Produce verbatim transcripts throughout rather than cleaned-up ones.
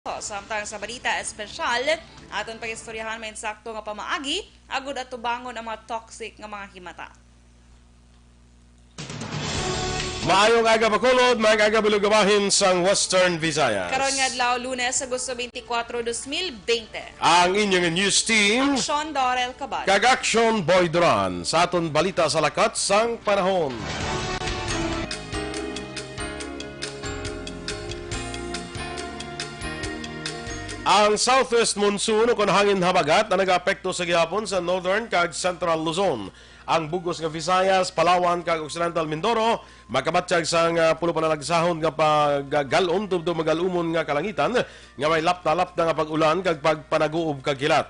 Samtang sa balita espesyal, aton pag-istoryahan may insakto nga pamaagi agud atubangon ang mga toxic nga mga himata. Maayong aga, Bacolod, maayong aga, Bilog Bahin sang Western Visayas. Karon nga adlaw, Lunes, Agosto twenty-four, twenty twenty. Ang inyong news team, Aksyon Dorel Cabal kag Aksyon Boy Duran, sa aton balita sa lakat sang panahon. Ang southwest monsoon o kon hangin habagat ang nagaapekto sa gihapon sa northern kag central Luzon. Ang bug-os nga Visayas, Palawan, kag Occidental Mindoro makabatyag sang, ah, pulo panalagsahon nga paggal-om tubtob magal-umon nga kalangitan nga may lapta-lapta nga pag-ulan kag pagpanaguob kag kilat.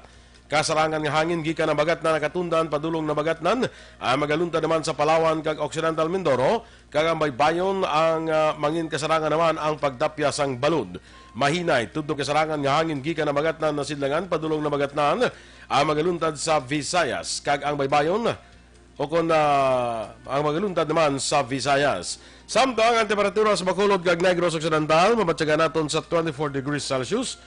Kasarangan nga hangin gikan habagatnan nakatundan padulong habagatnan ang magaluntad naman sa Palawan kag Occidental Mindoro, kag ang baybayon ang, ah, mangin kasarangan naman ang pagdapya sang balod. Mahinay, tubtob kasarangan nga hangin gikan habagatnan nasidlangan padulong habagatnan ang magaluntad sa Visayas, kag ang baybayon o kon, ah, ang magaluntad naman sa Visayas. Samtang ang temperatura sa Bacolod kag Negros Occidental mabatyagan naton sa twenty-four degrees Celsius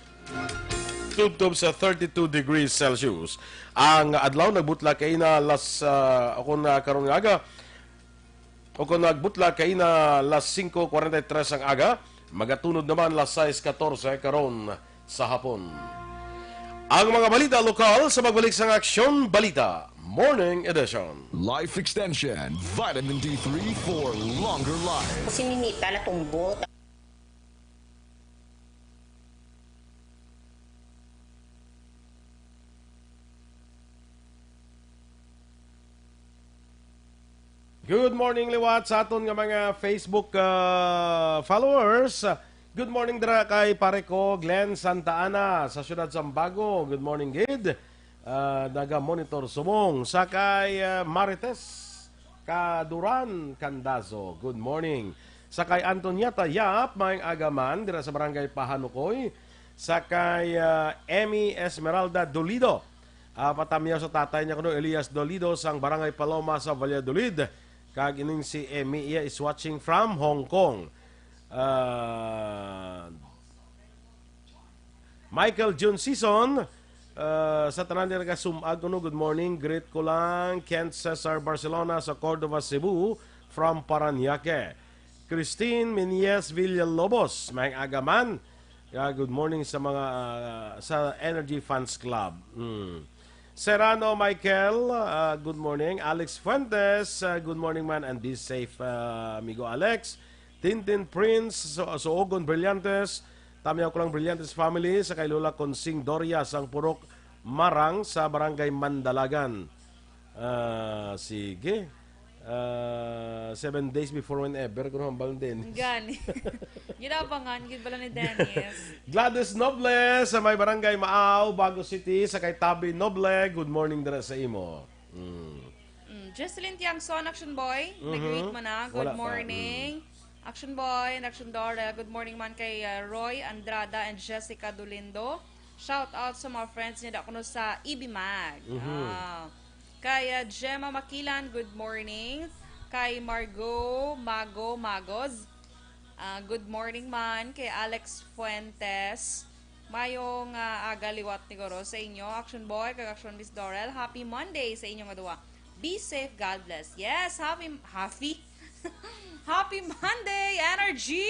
tubtob sa thirty-two degrees Celsius. Ang adlaw nagbutla kaina las, ah, o kon, ah, karon nga aga, o kon nagbutla kaina las singko kwarenta y tres ang aga, magatunod naman las sais katorse karon sa hapon. Ang mga balita lokal sa pagbalik sang Aksyon Balita Morning Edition. Life Extension, Vitamin D three for longer life. Si Ninita natumbot. Good morning liwat sa aton nga mga Facebook, ah, followers. Good morning dira kay pare ko, Glenn Santa Ana, sa siyudad Sambago. Good morning gid. Ah, naga-monitor subong sa kay, ah, Marites Kaduran Candazo. Good morning. Sa kay Antonieta Yap, maayong aga man dira sa Barangay Pahanukoy. Sa kay, ah, Emmy Esmeralda Dolido. Ah, patamyaw sa tatay niya kuno, Elias Dolido, sang Barangay Paloma sa Valladolid. Kag ining si Emmy, iya is watching from Hong Kong. Ah, Michael Jun Season, ah, sa tanan dira ka sumag kuno, good morning. Greet ko lang Kent Cesar Barcelona sa Cordova, Cebu, from Parañaque. Christine Menyes Villalobos, maayong aga man. Ah, good morning sa mga, ah, sa Energy Fans Club. Mm. Serrano Michael, ah, good morning. Alex Fuentes, ah, good morning man and be safe, ah, amigo Alex. Tintin Prince, so, Soogon Brillantes, tamyaw ko lang Brillantes family, sa kay Lola Consing Doria sang Purok Marang sa Barangay Mandalagan. Ah, sige. Ah, seven days before whenever, kung hambal din. Gani. Ginabangan, gid bala ni Dennis. Gladys Noble, sa may Barangay Maaw, Bago City, sa kay Tabi Noble, good morning dira sa imo. Mm. Mm, Jocelyn Tiangson, Action Boy, Mhm. nag-greet mo na. Good Wala pa. morning. Mm. Action Boy and Action Dora, good morning man kay, ah, Roy Andrada and Jessica Dolindo. Shout out sa mga friends niya da kuno sa Ibimag. Mhm. Ah, kay, ah, Gemma Makilan, good morning. Kay Margo Mago Magos, ah, good morning man. Kay Alex Fuentes, mayong, ah, aga liwat ni Goro sa inyo, Action Boy kag Action Miss Dorel. Happy Monday sa inyo nga duwa. Be safe, God bless. Yes, happy, happy, happy Monday energy!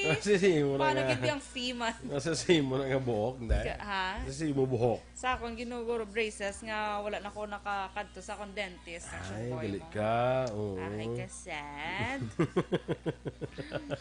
Nasisimo na Paano nga. gid yung seaman? Nasisimo na nga buhok, hindi? Ka-, ha? Nasisimo buhok. Sa akong ginuguro braces nga wala na ko nakakadto sa akong dentist. Action Ay, Boy gali mo. ka. Oo. Ay, ka sad.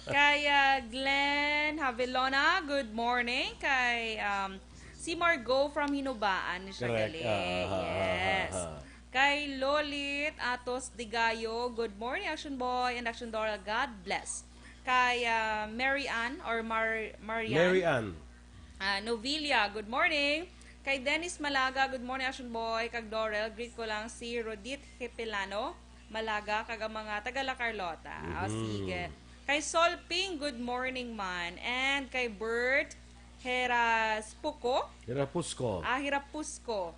Kay, ah, Glenn Havilona, good morning. Kay, um, si Margo from Hinubaan ni siya Correct. gali. Ah, ah, ah, ah, Yes. ah, ah. Kay Lolit Atos Digayo, good morning, Action Boy and Action Doral. God bless. Kay, ah, Mary Ann or Mar-, Marian. Mary Ann. Ah, Novelia, good morning. Kay Dennis Malaga, good morning, Action Boy. Kag Dorel, greet ko lang si Rodit Hipilano Malaga, kag ang mga taga La Carlota. Ah, Mhm. sige. Kay Sol Ping, good morning man. And kay Bert Heraspuco. Hirapusko. Ah, Hirapusko.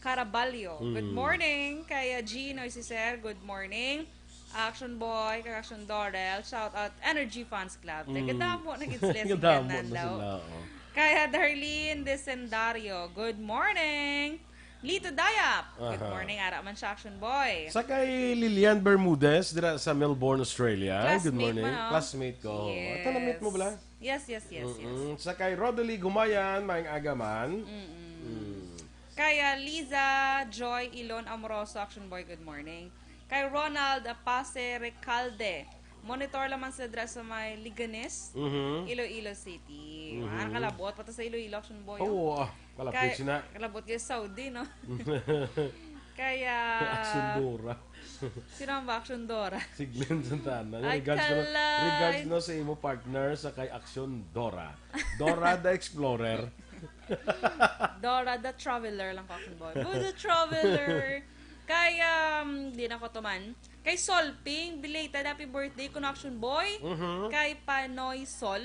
Caraballo. Good Mm. morning. Kay, ah, Gino Isiser, good morning. Action Boy, kag Action Dorel, shout out Energy Fans Club. Mm. Tagadamo na gid sila, Tagadamo singganan na daw. sila, oh. Darlene Desendario, good morning. Lito Dayap, good Aha. morning. Ara man siya, Action Boy. Sa kay Lilian Bermudez, dira sa Melbourne, Australia. Good Classmate morning. man, oh. Classmate ko. Yes. Ato na-meet mo bala? Yes, yes, yes, yes. Mm-mm. Sa kay Rodely Gumayan, maayong aga man. Mm-mm. Mm. Kay, ah, Liza Joy Ilon Amoroso, Action Boy, good morning. Kay Ronald Apase Recalde, monitor lang man sila dira sa may Leganes, Mhm. Iloilo City. Mhm. Ah, kalabot pa ta sa Iloilo, Action Boy, oh. Oo, ah, kalapit Kay, sina. kalabot kay Saudi, no? Kaya, Action Dora. Sino ang Action Dora? Si Glenn Santana. Ay, Regards ko na, kalay. regards na sa imo partner sa kay Action Dora. Dora the Explorer. Dora the Traveler lang ko, Action Boy. Who's the Traveler? Kay, um, di na ko to man. Kay Sol Ping, belated happy birthday ko, Action Boy. Mhm. Kay Panoy Sol.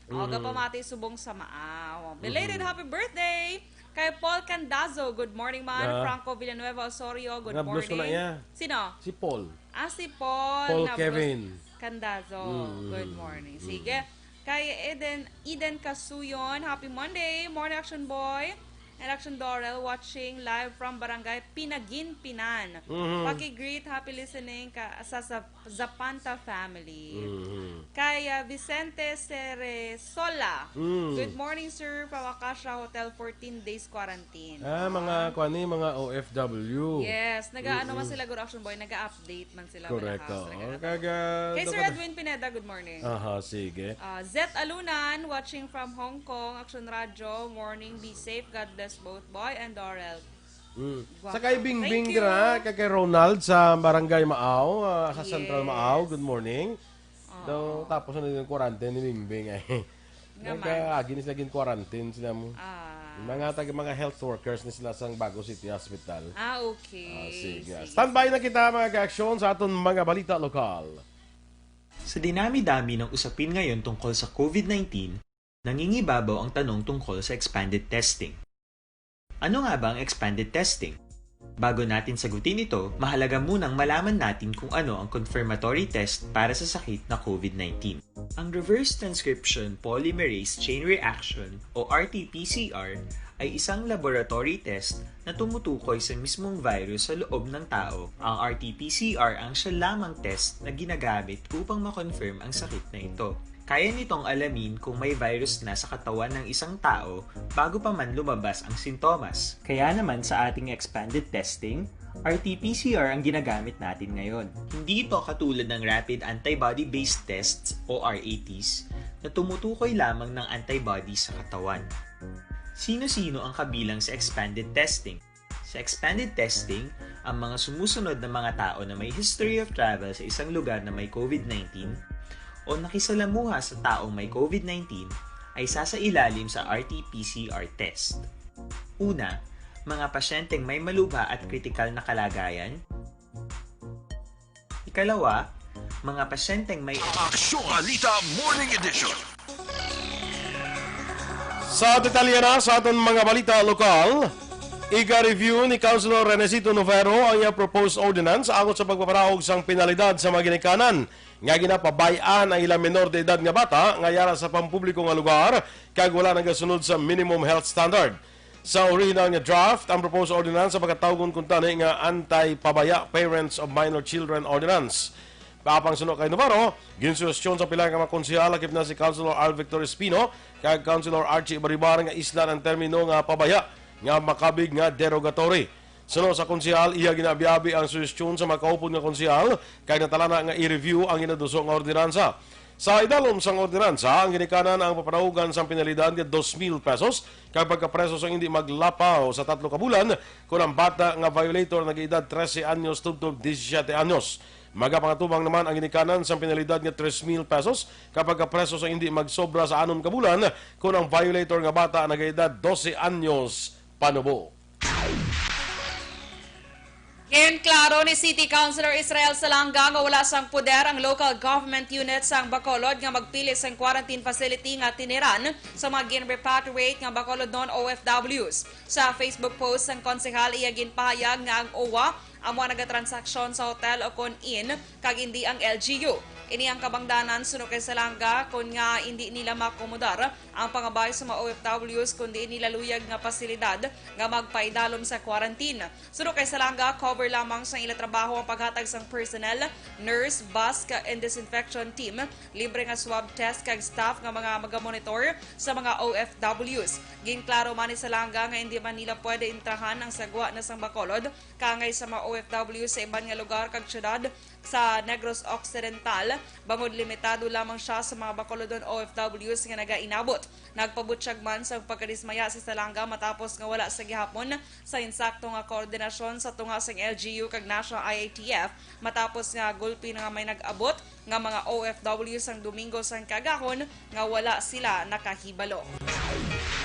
O, Mhm. gapamati subong sa Maaw. Belated Mhm. happy birthday! Kay Paul Candazo, good morning man. Ah. Franco Villanueva Osorio, good Nablos ko na morning. iya. Sino? Si Paul. Ah, si Paul. Paul Nablos Kevin. Candazo, Mm, good mm, morning. mm. Sige. Kay Eden, Eden Casuyon, happy Monday. Morning, Action Boy. And Action Dorel, watching live from Barangay Pinagin, Pinan. Mhm. Paki-greet, happy listening ka, sa, sa Zapanta family. Mhm. Kay, ah, Vicente Ceresola. Mm. Good morning, sir. From Acacia Hotel, fourteen days quarantine. Ah, mga, Ah. kuwan ni, mga O F W. Yes, nag-aano man Mm-mm. sila, Guro Action Boy, nag-update man sila, Correct, Balakas, oo. nag-aano. Kag, ah, Kay Sir dapat Edwin Pineda, good morning. Aha, sige. Ah, Zet Alunan, watching from Hong Kong, Action Radio, morning, be safe, God bless both Boy and Dorel. Mm. Guwapa. Sa kay Bingbing Thank you. dira, kay, kay Ronald sa Barangay Maaw, ah, sa Central Yes. Maaw, good morning. Oo. Daw, tapos na yung quarantine ni Bingbing, eh. Nga man. Nagkaagi ni sila gin-quarantine sila mo. Ah. Mga tag-, mga health workers ni sila sang Bago City Hospital. Ah, okay. Ah, sige. Sige, Standby sige. na kita, mga ka-aksyon, sa aton mga balita lokal. Sa dinami-dami ng usapin ngayon tungkol sa COVID nineteen, nangingibabaw ang tanong tungkol sa expanded testing. Ano nga ba ang expanded testing? Bago natin sagutin ito, mahalaga munang malaman natin kung ano ang confirmatory test para sa sakit na COVID nineteen. Ang reverse transcription polymerase chain reaction o R T P C R ay isang laboratory test na tumutukoy sa mismong virus sa loob ng tao. Ang R T P C R ang siya lamang test na ginagamit upang ma-confirm ang sakit na ito. Kaya nitong alamin kung may virus na sa katawan ng isang tao bago pa man lumabas ang sintomas. Kaya naman sa ating expanded testing, R T P C R ang ginagamit natin ngayon. Hindi ito katulad ng rapid antibody-based tests o R A Ts na tumutukoy lamang ng antibody sa katawan. Sino-sino ang kabilang sa expanded testing? Sa expanded testing, ang mga sumusunod na mga tao na may history of travel sa isang lugar na may COVID nineteen o nakisalamuha sa taong may COVID nineteen ay sasailalim sa R T P C R test. Una, mga pasyenteng may malubha at kritikal na kalagayan. Ikalawa, mga pasyenteng may Aksyon Balita Morning Edition. Sa detalye na sa aton mga balita lokal, iga-review ni Councilor Renesito Novero ang iyang proposed ordinance angot sa pagpaparaog sang penalidad sa mga ginikanan nga ginapabay-an ang ilang menor de edad nga bata nga yara sa pampubliko nga lugar kag wala nagasunod sa minimum health standard. Sa original nga draft, ang proposed ordinance sa pagkatawgon kuntani nga Anti-Pabaya, Parents of Minor Children Ordinance. Apang suno kay Novero, ginsuhestyon sa pila nga mga konsehal, lakip na si Councilor Al Victor Espino kag Councilor Archie Baribar nga islan ang termino nga pabaya nga makabig nga derogatory. Suno sa konsehal, iya ginaabi-abi ang suhestyon sa makaupod nga konsehal kag natalana nga i-review ang ginaduso nga ordinansa. Sa idalom sang ordinansa, ang ginikanan ang paparaugan sang penalidad nga dos mil pesos kag pagkapreso sang indi maglapaw sa tatlo ka bulan kon ang bata nga violator nag-edad trese anyos tubtob disisiete anyos. Magapangatubang naman ang ginikanan sang penalidad nga tres mil pesos kag pagkapreso sang indi magsobra sa anom ka bulan kon ang violator nga bata nag-edad dose anyos panubo. Ginklaro ni City Councilor Israel Salanga nga wala sang poder ang local government unit sang Bacolod nga magpili sang quarantine facility nga tiniran sa mga gin-repatriate nga Bacolodnon O F Ws. Sa Facebook post sang konsehal, iya ginpahayag nga ang O W A amo ang nagatransaksyon sa hotel o kon inn kag indi ang L G U. Ini ang kabangdanan suno kay Salanga kon nga indi nila makomodar ang pangabay sa mga O F Ws kundi nila luyag nga pasilidad nga magpaidalom sa quarantine. Suno kay Salanga, cover lamang sa ila trabaho ang paghatag sang personnel, nurse, bus, ka, and disinfection team, libre nga swab test kag staff nga mga magamonitor sa mga O F Ws. Ginklaro man ni Salanga nga hindi man nila pwede intrahan ang sagwa na sang Bacolod kangay sa mga O F W sa iban nga lugar kag syudad sa Negros Occidental, bangod limitado lamang siya sa mga Bacolodon O F Ws nga nagainabot. Nagpabutyag man sa pagkadismaya si Salanga matapos nga wala sa gihapon sa insakto nga koordinasyon sa tunga sang L G U kag National I A T F, matapos nga gulpi na nga may nag-abot nga mga O F W sang Domingo sang kaagahon nga wala sila nakahibalo.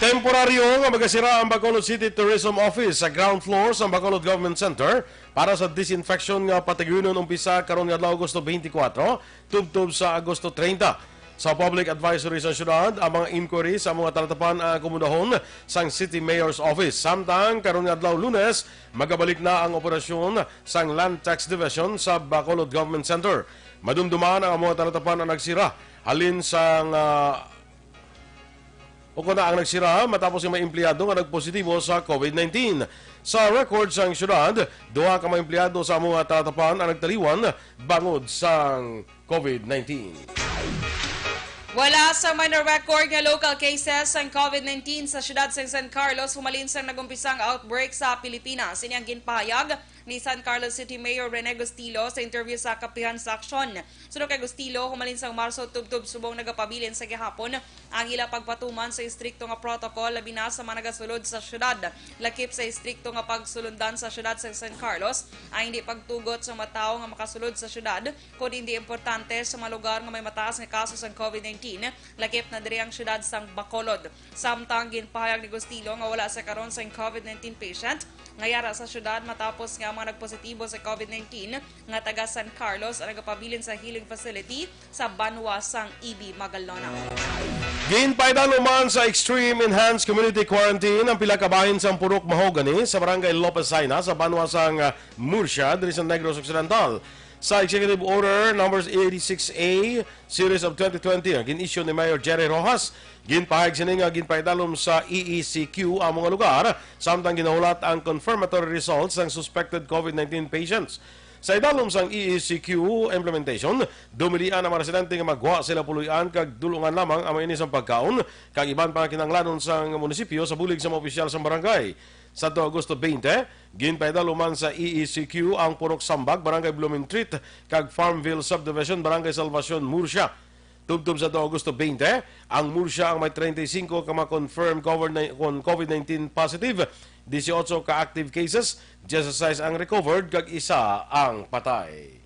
Temporaryo nga magasira ang Bacolod City Tourism Office sa ground floor sa Bacolod Government Center para sa disinfection nga patiguyunon umpisa karon nga adlaw, Agosto twenty-four, tubtob sa Agosto treinta. Sa public advisory sa syudad, ang mga inquiry sa mga talatapan ang akomodahon sang City Mayor's Office. Samtang karon nga adlaw, Lunes, magabalik na ang operasyon sang Land Tax Division sa Bacolod Government Center. Madumduman ang mga talatapan ang nagsira halin sang, ah, o kuna ang nagsira matapos nga may empleyado nga nagpositibo sa COVID nineteen. Sa record sang syudad, duha ka mga empleyado sa mga talatapan ang nagtaliwan bangod sang COVID nineteen. Wala sa minor record nga local cases sang COVID nineteen sa syudad sang San Carlos humalin sang nag-umpisa ang outbreak sa Pilipinas. Ini ang ginpahayag ni San Carlos City Mayor Rene Gustilo sa interview sa Kapihan sa Aksyon. Suno kay Gustilo, humalin sang Marso tubtob subong nagapabilin sa gihapon ang ila pagpatuman sa istrikto nga protocol, labi na sa mga nagasulod sa syudad. Lakip sa istrikto nga pagsulundan sa syudad sa San Carlos ang hindi pagtugot sa mga tawo nga makasulod sa syudad, kon hindi importante sa mga lugar nga may mataas nga kaso sang COVID nineteen, lakip na diri ang syudad sang Bacolod. Samtang ginpahayag ni Gustilo nga wala sa karon sang COVID nineteen patient nga yara sa syudad matapos nga ang mga nagpositibo sa COVID nineteen nga taga San Carlos ang nagapabilin sa healing facility sa banwa sang E B Magalona. Ginpaidalom man sa Extreme Enhanced Community Quarantine ang pila ka bahin sang Purok Mahogany sa Barangay Lopez Jaena sa banwa sang, ah, Murcia, diri sa Negros Occidental. Sa Executive Order Number eighty-six A, Series of twenty twenty, nga gin-issue ni Mayor Jerry Roxas, ginpahayag sini nga ginpaidalom sa E E C Q ang mga lugar, samtang ginahulat ang confirmatory results sang suspected COVID nineteen patients. Sa idalom sang E E C Q implementation, dumilian ang mga residente nga magwa sila puloy-an kag dulungan lamang ang mainis sang pagkaon kag iban pa nga kinahanglanon sang munisipyo sa bulig sa mga opisyal sang barangay. Sa Agosto twenty, ginpaidalom man sa E E C Q ang Purok Sambag, Barangay Blooming Treat, kag Farmville Subdivision, Barangay Salvacion, Murcia. Tubtob sa Agosto twenty, ang Murcia ang may treinta y cinco ka mga confirmed cover ni-, kon COVID nineteen positive, dieciocho ka active cases, dieciséis ang recovered, kag isa ang patay.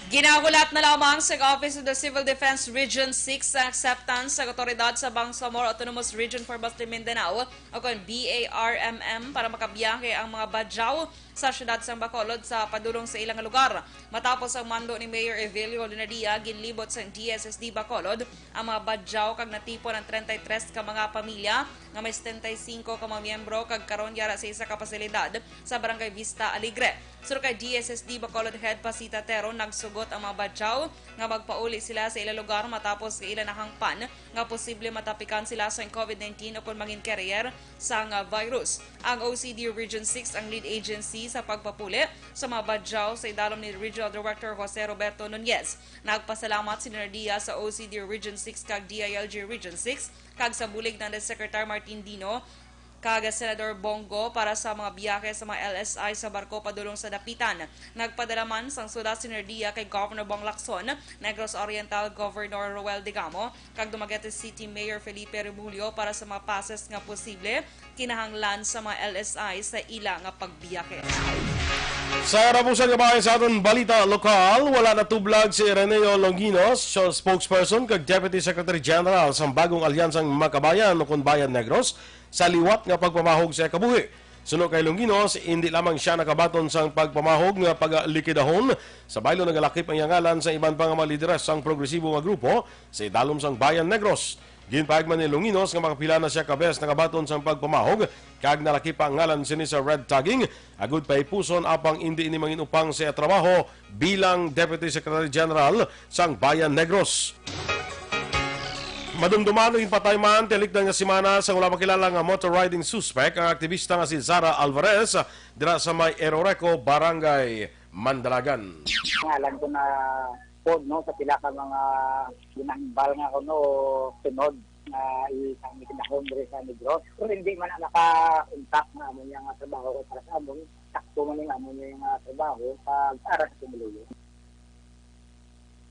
Ginahulat na lamang sa Office of the Civil Defense Region six ang acceptance sa awtoridad sa Bangsamoro Autonomous Region for Basta Mindanao, o kon B A R M M, para makabiyahe ang mga Badjao sa siyudad sang Bacolod sa padulong sa ilang lugar. Matapos ang mando ni Mayor Evelio Lunadia, ginlibot sang D S S D Bacolod ang mga Badjao kag natipon ang treinta y tres ka mga pamilya nga may setenta y cinco ka mga miyembro kag karon yara sa isa ka pasilidad sa Barangay Vista Alegre. Suno kay D S S D Bacolod Head Pasita Teron, nagsugot ang mga Badjao nga magpauli sila sa ila lugar matapos nga ila nahangpan nga posible matapikan sila sa COVID nineteen o kon mangin carrier sang virus. Ang O C D Region six ang lead agency sa pagpapuli sa mga Badjao sa idalom ni Regional Director Jose Roberto Nunez. Nagpasalamat si Lunadia sa O C D Region six kag D I L G Region six kag sa bulig ni Undersecretary Martin Dino kag Senador Bong Go para sa mga biyahe sa mga L S I sa barko padulong sa Dapitan. Nagpadala man sang sulat si Lunadia kay Governor Bong Lacson, Negros Oriental Governor Roel Degamo, kag Dumaguete City Mayor Felipe Remulio para sa mga passes nga posible kinahanglan sa mga L S I sa ila nga pagbiyahe. Sa kapuson nga bahin sa aton balita lokal, wala natublag si Ireneo Longinos, siya spokesperson kag Deputy Secretary General sa bagong Alyansang Makabayan o kon Bayan Negros, sa liwat nga pagpamahog sa kabuhi. Suno kay Longinos, indi lamang siya nakabaton sang pagpamahog nga pagalikidahon sa baylo, nagalakip ang iya ngalan sa iban pa nga mga lideres sang progresibo nga grupo sa idalom sang Bayan Negros. Ginpahayag man ni Longinos nga makapila na sia ka beses nakabaton sang pagpamahog kag nalaki pa ang ngalan sini sa red tagging, agud pahipuson apang indi ini mangin-upang sa iya trabaho bilang Deputy Secretary General sang Bayan Negros. Madumduman o ginpatay man, tinikdan nga semana, sa wala makilala nga motor riding suspect ang aktibista nga si Zara Alvarez dira sa may Eroreco, Barangay Mandalagan. Ngalan ko na pod, no, sa pila ka mga ginahambal nga kuno sunod nga isang gikinahon diri sa Negros. Pero hindi man na nakaungkap nga amo niya nga trabaho ko para sa amon, sakto man yung amo niya nga trabaho pag para sa pumuluyo.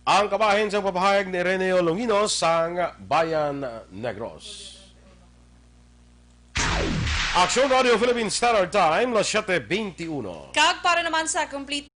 Ang kabahin sa papahayag ni Reneo Longinos sang Bayan Negros. Action Radio Philippine Standard Time, las siete veintiuno. Kag para naman sa complete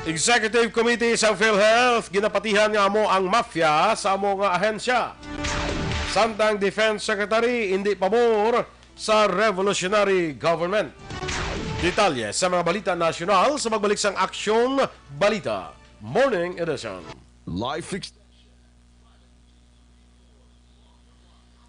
Executive Committee sa PhilHealth ginapatihan nga amo ang mafia sa amo nga ahensya. Samtang Defense Secretary indi pabor sa revolutionary government. Detalye sa mga balita nasyonal sa pagbalik sang Aksyon Balita Morning Edition. Life ex-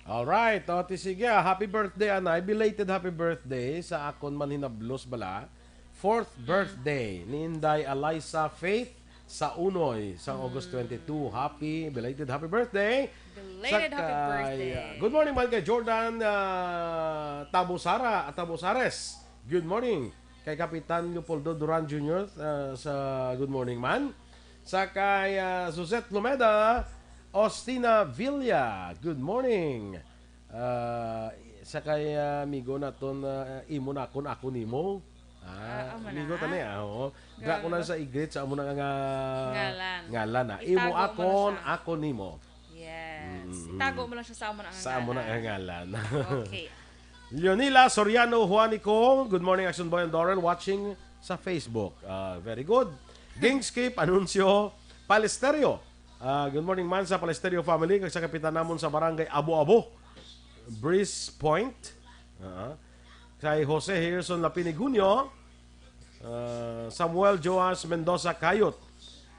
Alright, o, ti sige, ah, happy birthday, anay. Belated happy birthday sa akon man hinablos bala. Fourth birthday ni Inday Eliza Faith sa Unoy, sang August twenty-two. Happy, belated happy birthday. Belated happy birthday. Good morning man kay Jordan, ah, Tabosara, Tabosares. Good morning kay Kapitan Leopoldo Duran Junior, ah, sa good morning man. Sa kay, ah, Suzette Lumeda, Ostina Villa, good morning. Ah, sa kay, ah, amigo naton, ah, imo na akon, ako nimo. Ah, amo na. Amigo tani, ah, oo. Dra ko lang sa i-greet sa amo na nga ngalan, ah. Imo akon, ako nimo. Yes. Mm-mm. Itago mo lang siya sa amo na nga ngalan. Sa amo na nga ngalan. Okay. Leonila Soriano Juanico, good morning, Action Boy and Doren, watching sa Facebook. Ah, very good. Gingskip, Anuncio Palesterio. Ah, good morning man sa Palesterio family, kag sa kapitan namon sa barangay Abo-Abo, Breeze Point. Ah, kay Jose Harrison Lapinigunyo, ah, Samuel Joas Mendoza Kayot.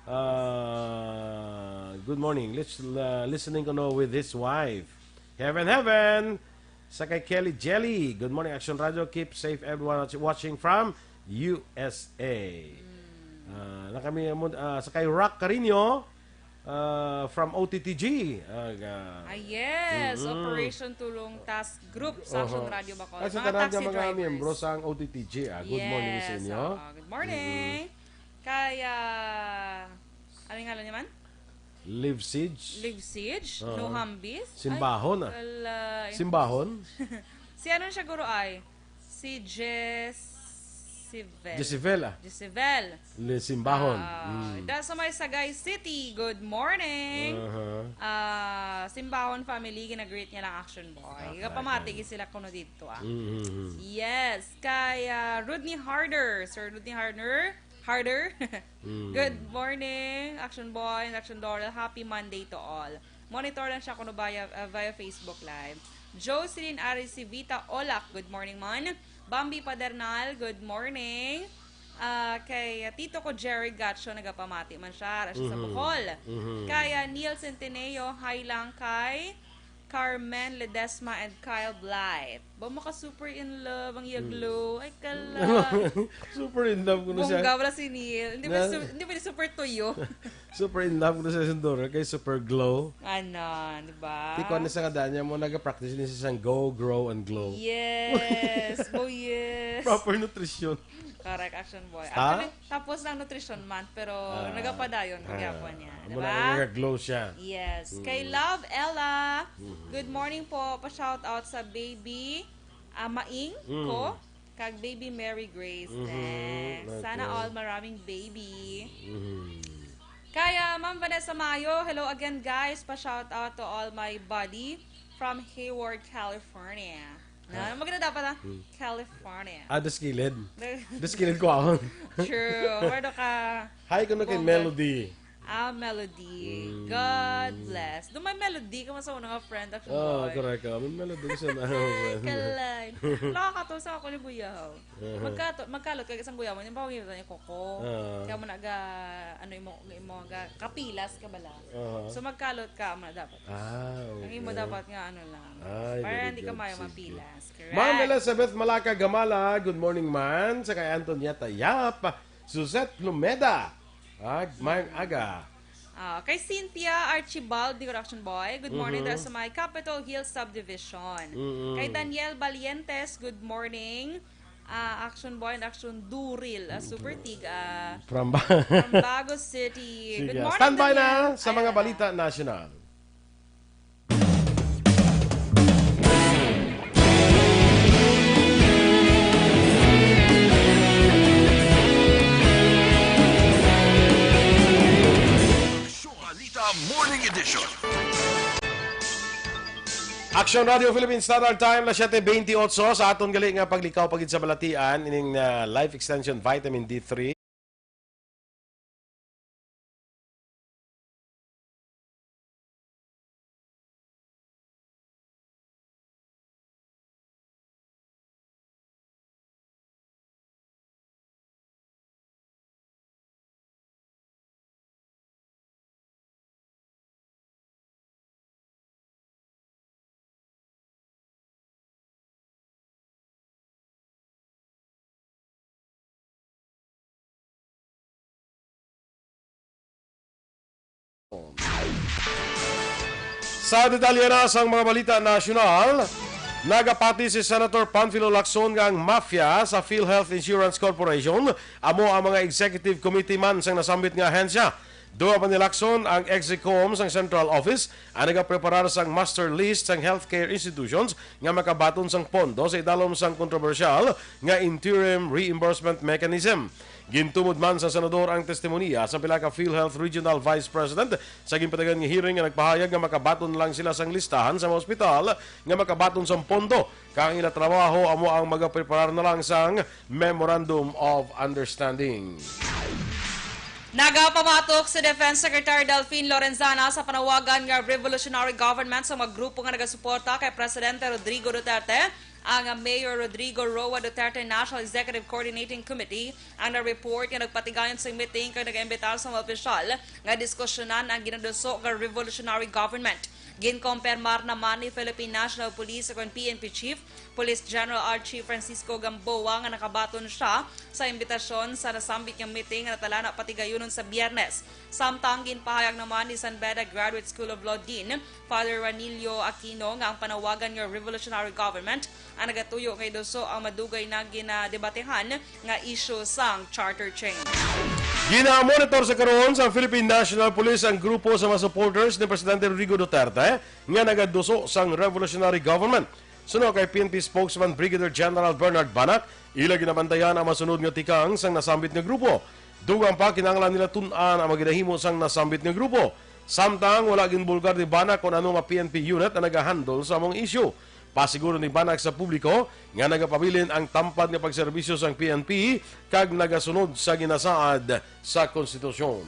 Ah, good morning. Lis-, ah, listening kuno with his wife. Heaven, heaven! Sa kay Kelly Jelly. Good morning, Action Radio. Keep safe, everyone watch-, watching from U S A. Ah, na kami, ah, sa kay Rock Carino, ah, from O T T G. Ah, ga- Ah, yes. Mm-mm. Operation Tulong Task Group sa Action Oho. Radio Bacolod. Ay, sa tanan nga mga drivers. Miyembro sang O T T G, ah, good morning sa inyo. Yes, oo. Good morning. Mm-mm. Kay, ah, ano yung ngalan niya man? Live Siege. Live Siege, Oo. No Hambis. Simbahon, ah. Ay, ala, Simbahon? Si ano siya, guro, ay? Si Jessivel. Jessivel, ah. Jessivel. Le Simbahon. Ah, Mm. Da sa may Sagay City, good morning. Aha. Ah, Simbahon family, gina-greet niya lang Action Boy. Ah, Kapamati okay. Gi sila kuno dito, ah. Mm, mm, mm. Yes, kay, ah, Rodney Harder. Sir Rodney Harder, Harder. Mm. Good morning, Action Boy and Action Doral. Happy Monday to all. Monitor lang siya kuno via, uh, via Facebook Live. Jocelyn Aricivita Olak, good morning, man. Bambi Padernal, good morning. Ah, kay, ah, Tito ko Jerry Gacho, nagapamati man siya. Ara siya sa Mhm. Bohol. Mhm. Kay, ah, Neil Centineo, hi lang kay Carmen Ledesma and Kyle Blight. Ba, maka super in love ang iya Mm. glow. Ay, kala. Super in love ko na siya. Bongga, wala si Neil. Hindi Na- pwede su-, hindi pwede super tuyo. Super in love ko na siya, Sindor. Kay super glow. Ano, di ba? Tiko na sa kadaan niya mo, nag-practice ni siya sang go, grow, and glow. Yes. Oh, yes. Proper nutrition. Correct, Action Boy. Ha? Actually, tapos ng nutrition month, pero Ah. nagapadayon, Ah. kagapon niya. Di Amo na ba? nga nag-glow siya. Yes. Mm. Kay Love Ella, Mm. good morning po. Pa-shout out sa baby, ah, Maing Mm. ko. Kag baby Mary Grace. Mhm, Eh, sana okay. all maraming baby. Mhm. Kaya, Ma'am Vanessa Mayo, hello again, guys. Pa-shout out to all my buddy from Hayward, California. Na, Ah. maganda dapat, ah? Hmm. California. Ah, dos kilid. Dos kilid ko ako. True. Where do ka? Hi, kuno kay Bongga. Melody. Ah, Melody. Mm. God bless. Do may Melody ka man sa una nga friend, Action Oh, Boy. correct ka. May Melody ka sa una nga friend. Kalay. Nakakatawa sa ako ni Buyaw. Uh-huh. Magkato-, magkalot ka isang Buyaw, yung pangit niya, Coco. Uh-huh. Kaya mo naga, ano, imo, imo, ga, kapilas ka bala. Uh-huh. So, magkalot ka, amo na dapat. Ah, okay. Ang imo dapat nga, ano lang. Ay, Para very hindi ka good. mayo Sige. mapilas. Correct. Ma'am Elizabeth Malaka Gamala, good morning, man. Sa kay Antonieta Yap, Suzette Lumeda. Ag, maayong aga. Ah, kay Cynthia Archibald, the correction boy. Good morning Mhm. dira sa may Capitol Hill Subdivision. Mm-mm. Kay Daniel Valientes, good morning. Ah, Action Boy and Action Duril, ah, Super Tig, ah, From ba- from Bago City. Sige. Good morning, Standby na Daniel. sa mga Ayan na. balita nasyonal. Aksyon Balita Morning Edition. Aksyon Radio Philippine Standard Time, las siete veintiocho. Sa aton gali nga paglikaw pa gid sa balatian, ining, ah, Life Extension Vitamin D three. Sa detalye na sang mga balita nasyonal, nagapati si Senator Panfilo Lacson nga ang mafia sa PhilHealth Insurance Corporation amo ang mga executive committee man sang nasambit nga ahensya. Dugang pa ni Lacson, ang Execom sang Central Office ang nagapreparar sang master list sang healthcare institutions nga makabaton sang pondo sa idalom sang kontrobersyal nga interim reimbursement mechanism. Gintumod man sa senador ang testimonya sa pila ka PhilHealth Regional Vice President sa ginpatigayon nga hearing nga nagpahayag nga makabaton lang sila sang listahan sa mga ospital nga makabaton sang pondo, kag ang ila trabaho amo ang magapreparar na lang sang Memorandum of Understanding. Nagapamatok si Defense Secretary Delfin Lorenzana sa panawagan nga revolutionary government sa mga grupo nga nagasuporta kay Presidente Rodrigo Duterte, ang Mayor Rodrigo Roa Duterte National Executive Coordinating Committee ang na-report nga nagpatigayon sa meeting kag nag-imbitar sa mga opisyal nga diskusyonan ang ginaduso nga revolutionary government. Ginkompirmar naman ni Philippine National Police o kon P N P Chief Police General Archie Francisco Gamboa nga nakabaton sia sa imbitasyon sa nasambit nga meeting nga natalana patigayunon sa Biyernes. Samtang ginpahayag naman ni San Beda Graduate School of Law Dean Father Ranillo Aquino nga ang panawagan nga revolutionary government ang nagatuyo nga iduso ang madugay na ginadebatehan nga isyu sang charter change. Ginamonitor sa karon sa Philippine National Police ang grupo sa mga supporters ni Presidente Rodrigo Duterte nga nagaduso sang revolutionary government. Suno kay P N P spokesman Brigadier General Bernard Banac, ila ginabantayan ang masunod nga tikang sang nasambit nga grupo. Dugang pa, kinahanglan nila tun-an ang mga ginahimo sang nasambit nga grupo. Samtang wala ginbulgar ni Banac kon ano nga P N P unit ang nagahandle sa among isyu. Pasiguro ni Banac sa publiko nga nagapabilin ang tampad nga pagserbisyo sang P N P kag nagasunod sa ginasaad sa konstitusyon.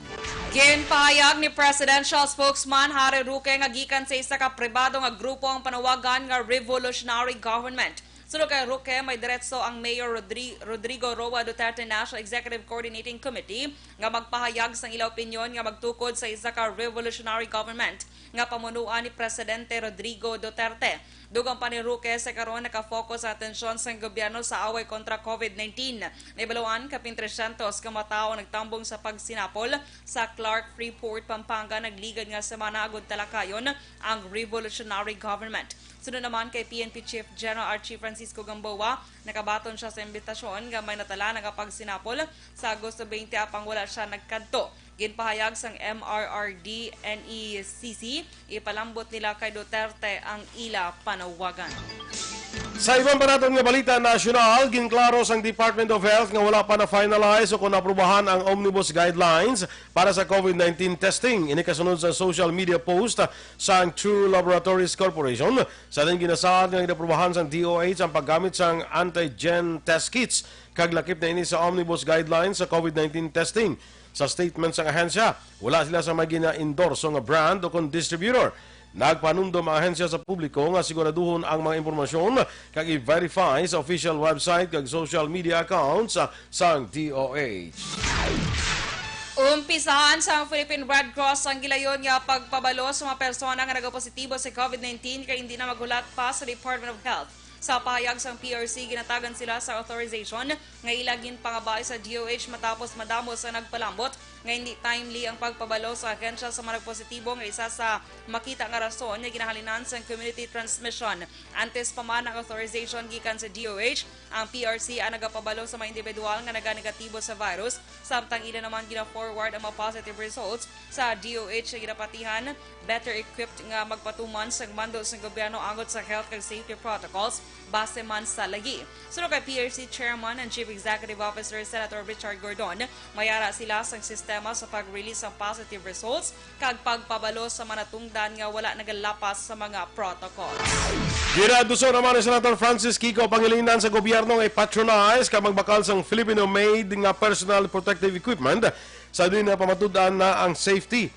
Ginpahayag ni Presidential Spokesman Harry Roque nga gikan sa isa ka pribado nga grupo ang panawagan nga revolutionary government. Suno kay Roque, may diretso ang Mayor Rodri-, Rodrigo Roa Duterte National Executive Coordinating Committee nga magpahayag sang ila opinyon nga magtukod sa isa ka revolutionary government nga pamunuan ni Presidente Rodrigo Duterte. Dugang pa ni Roque, sa karon nakafocus ang atensyon sang gobyerno sa away kontra COVID nineteen. Nahibaluan, kapin tresyentos ka mga tawo ang nagtambong sa pagsinapol sa Clark Freeport, Pampanga, nagligad nga semana agud talakayon ang revolutionary government. Sunod naman kay P N P Chief General Archie Francisco Gamboa, nakabaton siya sa imbitasyon nga may natala nga pagsinapol sa Agosto twenty, apang wala siya nagkadto. Ginpahayag sang M R R D N E C C, ipalambot nila kay Duterte ang ila panawagan. Sa iban pa naton nga balita nasyonal, ginklaro sang Department of Health nga wala pa na-finalize o kon aprubahan ang Omnibus Guidelines para sa COVID nineteen testing. Ini kasunod sa social media post sang True Laboratories Corporation, sa diin ginasaad nga ginaprubahan sang D O H ang paggamit sang antigen test kits, kag lakip na ini sa Omnibus Guidelines sa COVID nineteen testing. Sa statement sang ahensya, wala sila sa may gina-endorso nga brand o kon distributor. Nagpanumdom ang ahensya sa publiko nga siguraduhon ang mga impormasyon kag i-verify sa official website kag social media accounts sang D O H. Umpisahan sang Philippine Red Cross ang gilayon nga pagpabalo sa mga persona nga nagapositibo sa COVID nineteen kay hindi na maghulat pa sa Department of Health. Sa pahayag sang P R C, ginatagan sila sa authorization nga ila ginpangabay sa D O H matapos madamo sa nagpalambot nga hindi timely ang pagpabalo sa ahensya sa mga nagpositibo, nga isa sa makita nga rason nga ginahalinan sang community transmission. Antes pa man ang authorization gikan sa D O H, ang P R C ang nagapabalo sa mga individual nga naganegatibo sa virus, samtang ila naman gina-forward ang mga positive results sa D O H nga ginapatihan, better equipped nga magpatuman sang mando sang gobyerno angot sa health kag safety protocols base man sa layi. Suno kay P R C Chairman and Chief Executive Officer Senator Richard Gordon, may ara sila sang sistema sa pag-release sang positive results kag pagpabalo sa mga natungdan nga wala nagalapas sa mga protocols. Ginaduso naman ni Senator Francis Kiko Pangilinan sa gobyerno nga i-patronize kag magbakal sang Filipino-made nga personal protective equipment sa diin na pamatud-an na ang safety.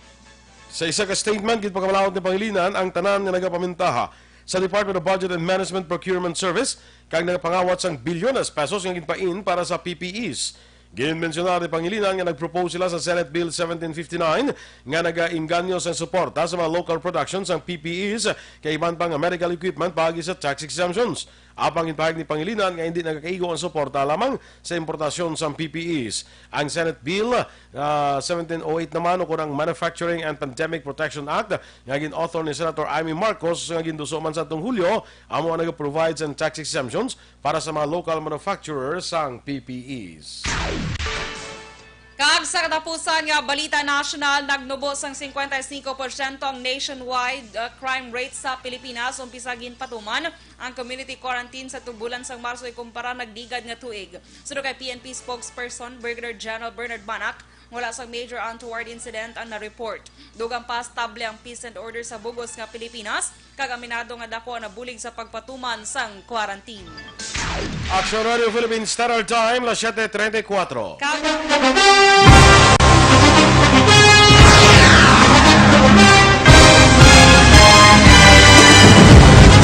Sa isa ka statement, ginpakabalaod ni Pangilinan ang tanan nga nagapamintaha sa Department of Budget and Management Procurement Service kag nagapangawat sang bilyones pesos nga ginpain para sa P P Es. Ginmensyonar ni Pangilinan nga nag-propose sila sa Senate Bill seventeen fifty-nine nga nagainganyo sang suporta sa mga local production sang P P Es kag iban pa nga medical equipment paagi sa tax exemptions. Apang ginpahayag ni Pangilinan nga hindi nagakaigo ang suporta lamang sa importasyon sang P P Es. Ang Senate Bill, ah, seventeen oh eight naman, ukon ang Manufacturing and Pandemic Protection Act nga gin-author ni Senator Imee Marcos nga ginduso man sa atong Hulyo, amo ang nag-provide sang tax exemptions para sa mga local manufacturer sang P P Es. Kag sa katapusan nga balita nasyonal, nagnubo sang cincuenta y cinco por ciento ang nationwide, uh, crime rate sa Pilipinas umpisa ginpatuman ang community quarantine sa tubulan sang Marso ikumpara nagligad nga tuig. Suno kay P N P spokesperson Brigadier General Bernard Manac, wala sang major untoward incident ang na-report. Dugang pa, stable ang peace and order sa bug-os nga Pilipinas, kag aminado nga dako ang nabulig sa pagpatuman sang quarantine. Action Radio Philippines Standard Time, las siete treinta y cuatro. Kag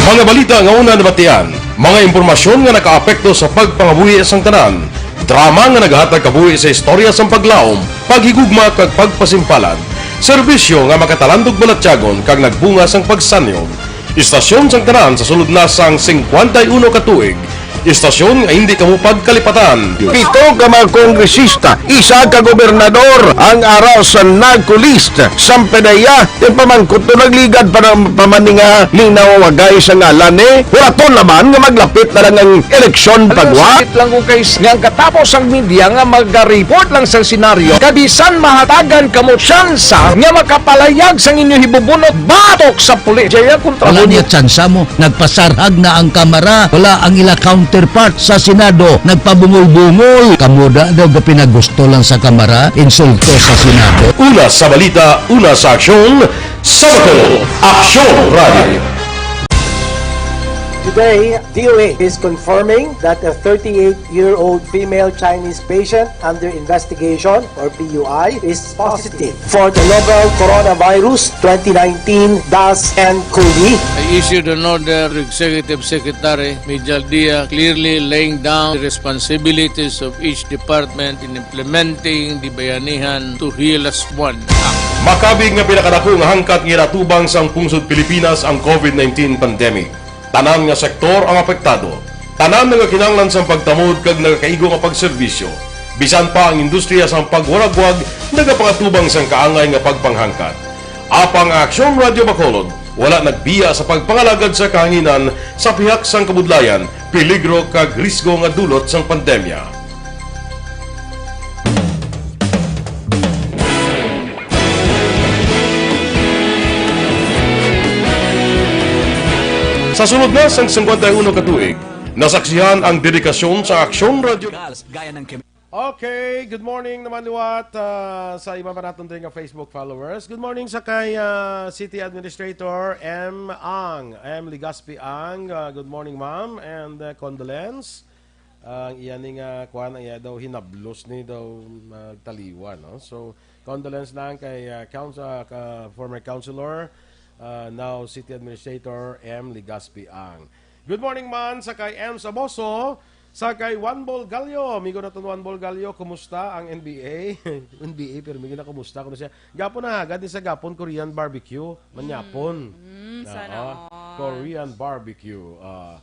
Mga balita nga una nabatian, mga impormasyon nga nakaapekto sa pagpangabuhi sang tanan, drama nga nagahatag kabuhi sa istorya sang paglaom, paghigugma kag pagpasimpalan, serbisyo nga makatalandog balatyagon kag nagbunga sang pagsanyog. Istasyon sang tanan sa sulod na sang cincuenta y uno ka tuig. Istasyon nga hindi kamo pagkalipatan. Pito ka mga kongresista, isa ka gobernador ang ara sa NAGCO list. Sampe daya, ti pamangkot to nagligad pa ng pamaninga linawagay sa ngalan ni. Huraton naman nga maglapit na lang ang eleksyon. Alam mo, pagwa. Sakit lang ko, guys, nga ang katapos ang media nga mag-report lang sa senaryo, kabisan mahatagan kamo tsansa nga makapalayag sang inyo hibubunot batok sa pulis. Jaya kontra. Wala mo niya tsansa mo. Nagpasarhag na ang Kamara. Wala ang ila counterpart sa Senado. Nagpabungol-bungol. Kamo da daw gapinagusto lang sa Kamara. Insulto sa Senado. Una sa balita, una sa aksyon, sa Aksyon Radio. Today, D O H is confirming that a thirty-eight-year-old female Chinese patient under investigation, or P U I, is positive for the novel coronavirus twenty nineteen dash N COVID. I issued an order to Executive Secretary Mijal Dia, clearly laying down the responsibilities of each department in implementing the Bayanihan to Heal As One Act. Makabig nga pinakadako nga hangkat nga ginatubang sang pungsod Pilipinas ang COVID nineteen pandemic. Tanan nga sektor ang apektado. Tanan nagakinahanglan sang pagtamod kag nagakaigo nga pagserbisyo. Bisan pa ang industriya sang pagwaragwag nagapangatubang sang kaangay nga pagpanghangkat. Apang ang Aksyon Radio Bacolod wala nagbiya sa pagpangalagad sa kahanginan sa pihak sang kabudlayan, peligro kag risgo nga dulot sang pandemya. Sa sulod na sang singkwenta y uno ka tuig, nasaksihan ang dedikasyon sa Aksyon Radio. Gaya ng Okay, good morning naman liwat, ah, sa iba pa naton diri nga Facebook followers. Good morning sa kay, ah, City Administrator M Ang, M Legaspi Ang. Ah, good morning, ma'am, and, ah, condolence. Ang iya ni nga kuan, ang iya daw hinablos ni daw magtaliwan, no? So, condolence lang kay, ah, council, ah, ka, former councilor, ah, now City Administrator M Legaspi Ang. Good morning man sa kay M Saboso, sa kay Juan Bolgallo. Amigo naton Juan Bolgallo, kumusta ang N B A? N B A, pero may ginakumusta ko na siya. Gapon na, agad ni sa gapon, Korean barbecue. Manyapon. Mm, sana Oo. all. Korean barbecue. Ah,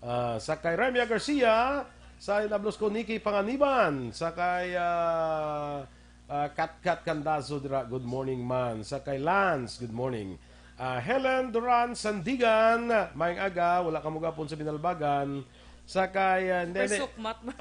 ah, sa kay Remia Garcia, sa nablos ko Nikki Panganiban, sa kay, ah, ah, Katkat Candazo dira, good morning man. Sa kay Lance, good morning. Ah, Helen Duran Sandigan, maayong aga, wala ka mo gapon sa Binalbagan. Sa kay, ah, Nene Persukmat man.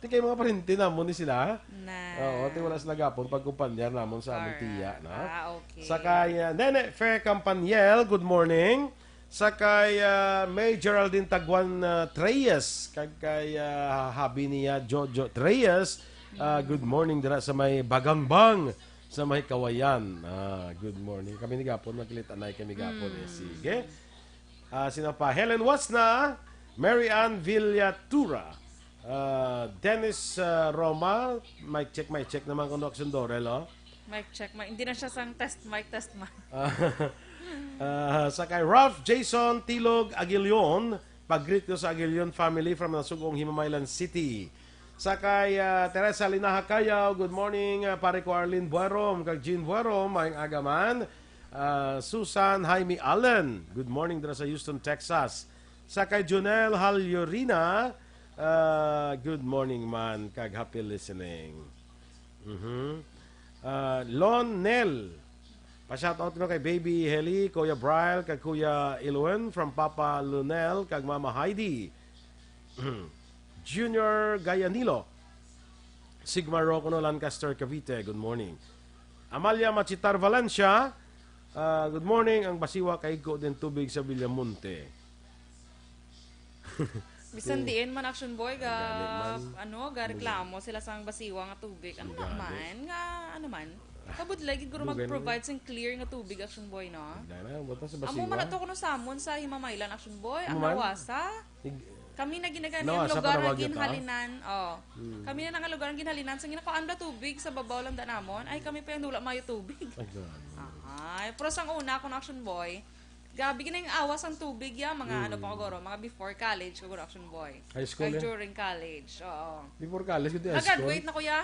Ti kay mga parente namon ni sila. Na. Oo, ti wala sila gapon pagkumpanyar namon sa among Alright. tiya, na. Ah, okay. Sa kay, ah, Nene Fair Campaniel, good morning. Sa kay, ah, May Geraldine Taguan, ah, Treyes, kag kay, ah, habi niya Jojo Treyes, ah, Mm. good morning dira sa may Bagangbang, sa may Kawayan. Ah, good morning. Kami ni gapon, magkilit-anay kami gapon, eh. Mm. Sige. Ah, sino pa? Helen Wasna, Mary Ann Villatura, ah, Dennis, ah, Roma, mic check, mic check naman kung Aksyon Dorel, oh. Mic check, mic. Hindi na siya sang test mic, test mic. Ah, ah, sa kay Ralph Jason Tilog Aguilion, pag-greet ko sa Aguilion family from Nasugong, Himamaylan City. Sa kay, ah, Teresa Linaha Cayaw, good morning, ah, pare ko Arlene Buerom, kag Jean Buerom, maayong aga man. Ah, Susan Jaime Allen, good morning dira sa Houston, Texas. Sa kay Jonel Halyurina, ah, good morning man, kag happy listening. Mhm. Ah, Lon Nel, pa-shoutout ko kay Baby Heli, Kuya Brian, kag Kuya Ilwin, from Papa Lunel, kag Mama Heidi. Junior Gayanilo, Sigma Rocono, Lancaster, Cavite, good morning. Amalia Machitar Valencia, ah, good morning. Ang Basiwa kay ko din tubig sa Villamonte. Bisan Oh. diin man, Action Boy, ga, Gani man. ano, ga reklamo sila sang Basiwa nga tubig. Ano Gani. man? Nga, ano man? Kabudlay gid guro Dugay na mag-provide man. sang clear nga tubig, Action Boy, no? Dugay na, buta sa Amo Basiwa. man ato kuno sa amon sa Himamaylan, Action Boy. Ang Amo man? nawasa. Ig-, Kami na ginagani ang Nawasa, lugar nga panawag yun, ah? ginhalinan. Oh. Hmm. Kami na nga lugar ang ginhalinan. Sa ginakuan bala tubig, sa babaw lang da namon. Ay, kami pa yung wala mayo tubig. Ay, gani. Ay, pero sang una, kuno, Action Boy, grabe gid na yung awas ang tubig, ya, mga Hmm. ano pa ko, guro, mga before college ko, guro, Action Boy. High school, Kag eh? during college, oo. Before college, kundi high school? Nag-graduate na, kuya.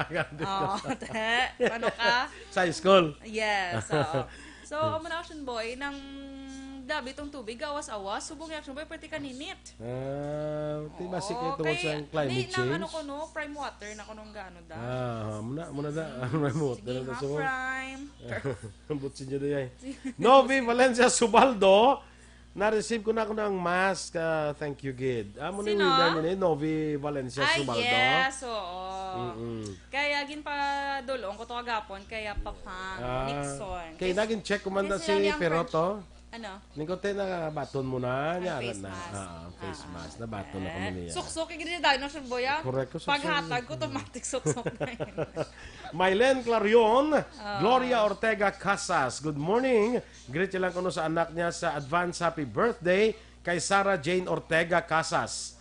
Graduate na. Oh, te, ano ka? Sa high school? Yes, oo. So, Hmm. amo na, Action Boy, nang grabe tong tubig, awas-awas, subong yung, Action Boy, pwerte ka ninit. Ah, ti Oo, basi kay tungod kay sa climate di nang ano change? ko, no, prime water na ko nung gaano da. Ah, muna, muna da. Prime water Sige, na ha, sa mga prime. Ambot si Judy ay. Novi Valencia Subaldo, na-receive ko na ako ng mask. Ah, thank you, gid. Ah, muna Sino? yung name ni Novi Valencia Ay, Subaldo. yes, oo. Mm-mm. Kaya ginpadulong ko to kagapon, kaya Papa Ah, Nixon. kay Yes. naging check ko man na Yes, si yan, yan, Perot, French. oh. Ano? Ning ko, te, nabaton mo na, Ang niya face na. mask. Ah, ang face Ah, mask. Nabaton na eh. kami niya. Suksok, yung ginidaan ng Shamboy, ah. Correct ko, suksok. Paghatag ko, automatic suksok na yun. Mylen Clarion, Ah. Gloria Ortega Casas. Good morning. Greet niya lang kuno sa anak niya sa advance happy birthday kay Sarah Jane Ortega Casas.